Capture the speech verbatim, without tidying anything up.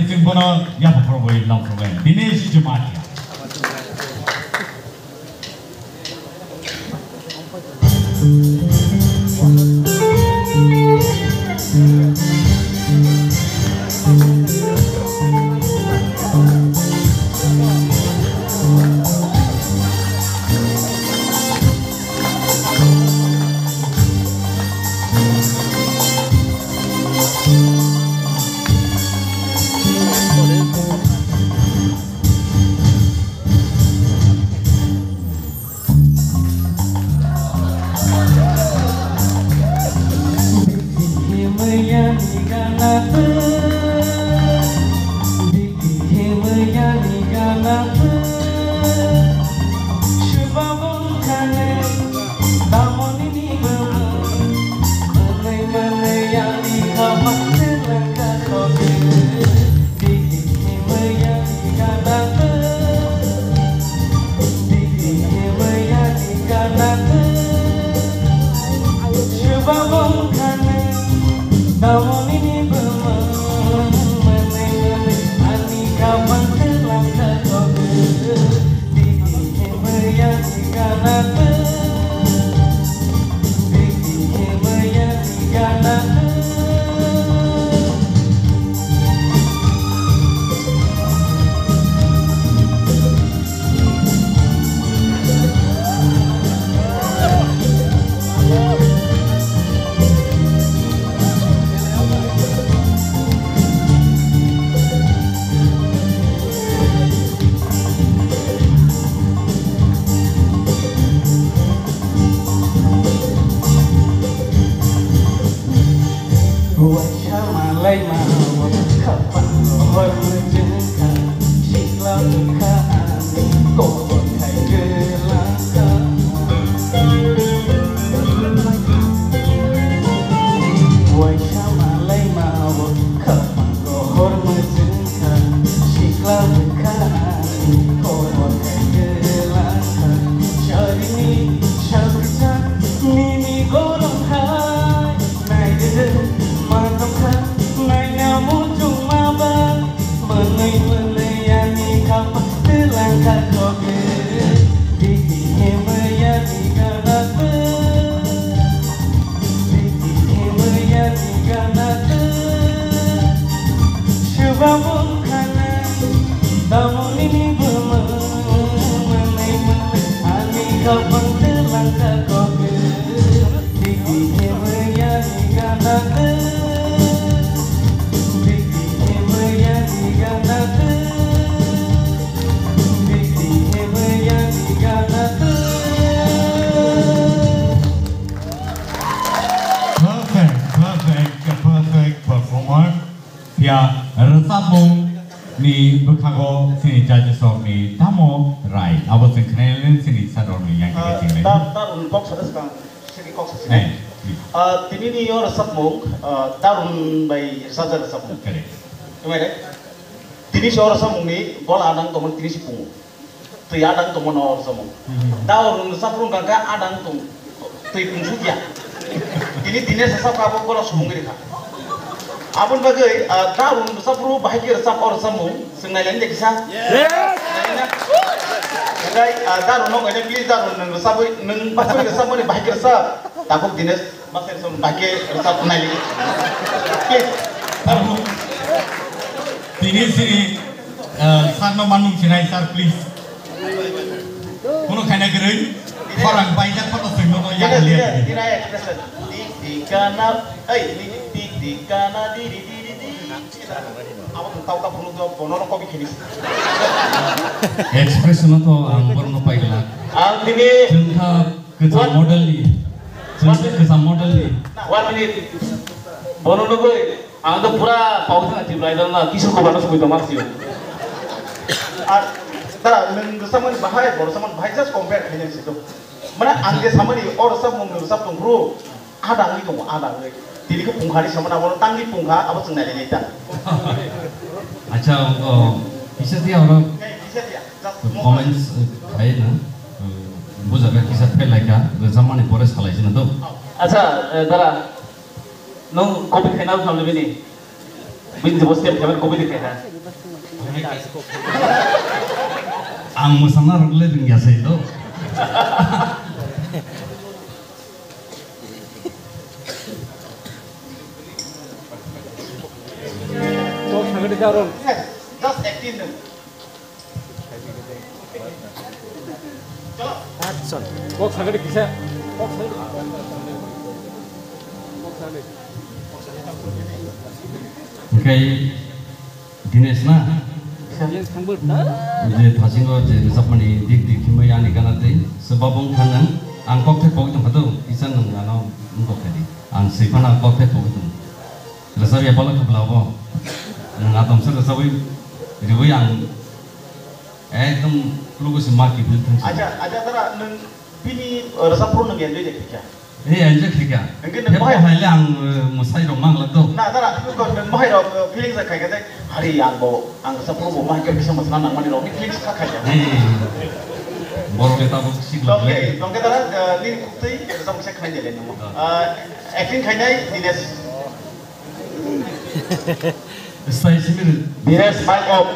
Chwng bono yapha phoro bai longthok lai. Dinesh Jamatia. Waisa malai ma o khapang hor mujung kha, sikla bwkha ani kobor khai gwlang kha. Waisa malai ma o khapang hor mujung kha, sikla bwkha ani kobor khai gwlang kha. Charini saksa nini golong hai. Naidede, ma tongkha, naina muchungma ba. Mwnwi mwnwi ani khapang twlangkha koge. Digi himwi ani gana twi. Digi himwi ani gana twi. Swbamung khana, tamoni ni bumung. Mwnwi mwnwi ani khapang twlangkha koge. Perfect, perfect, perfect performer. Ya, rwchapmung ni bwkhago chini judges rok ni tamo rai. Abo chwng khnailani chini sir rok ni yang khe chwng lai. Tar, tar, kok sa swkang. Sini kok sa sini. Eh, eh. Ah, tini ni yo rwchapmung, ah, Darun bai rwchapjak rwchapmung. Correct. Kwmai de? Tini si o rwchapmung ni gola adang tongmani tini si pungo. Twi adang tongmani o rwchapmung. Hmm. Darun rwchapmung kha kha adang tong, twi pungsukya. Tini, tini sa sa kha bo gola sumung ri kha. Aboni bagwi, ah, Darun rwchapmung bahai khe rwchap o rwchapmung. Chwng nailaini de kisa? Yes! Nailai na? Okai, ah, Darun no kaisa, please, Darun, nwng rwchapwi, nwng basai rwchapmani bahai khe rwchap. Takhuk Dinesh, basai rwchap, bahai khe rwchap naili. Please. Abo tini sini, ah, sir no manung sinai, sir, please. Kono khaina kwrwi, khorang baijak photo swimo no Dinesh, yakaliya. Dinesh, Dinesh expression. Di, di, kana, ei, di, di, di, kana, di, di, di, di, di. Abo tong tau ta phunuk do bono rok kobi khini. Expression to ang borno paigla. Ang tini chwng kha kwcham model ni. Chwng kha kwcham model ni. One minute. Bono nugwi ang to pura pau thang Tripura idol na Kishore Kumar no sugwi tongma sio. Ar ta nwng rwchapmani bahai, bo rwchapmani bahai just compare khainai si to. Mane ang je samani o rwchapmung rwchap tong phuru. Ada wngwi tongo, ada wngwi. Tini khe pungkhani samani abo tangwi pungkha, abo chwng nailainai ta. Acha, o, kisa dia oro. Hey, kisa dia, just comments, eh, khai na, eh, bujaga kisa phelaikha, rwchapmani pore salaisina to. Acha, eh, dara, nwng copy khaina wngkha bini? Bini jebo step khe mani kubui de khe ha. Ang mwsana rwgwlai rwngya se do. Kok sagadi jarong. Just acting. Action. Kok sagadi kisa. Kok sagadi. Kok sagadi. Oke. Dinesh na? Dinesh Khangbut. Je thasingo je rwchapmani dik dik himwi ani gana tei swbabung khanang ang kokthai pogwi tongkha do, kisa nwng ano wngkok khe di. Ang swi phano kokthai pogwi tong. Rwchapya pala khwpla bo. Nwng atomsa rwchapwi riwi ang ekdom lugu se ma kibul thangsi. Acha, acha tara nwng bini, uh, rwchapmung nwng enjoy de kha. Eh, enjoy khe kha. Hingke nwng Hep bahai hai le ang, eh, mwsai rok mang lak do. Na, dara, nwng bahai rok, eh, feelings khai khe, hari ang bo, ang sa pro bo, mahai khe bisa mwsana nang mani rok ni feelings kha khai khe. Eh, borok le tabuk sik lak le. Tongke, tongke dara, eh, ni kuktui, sa mwsai khai de le nang. Ah. Ah, acting khai nai, Dinesh. Style simi rw. Dinesh, mic off.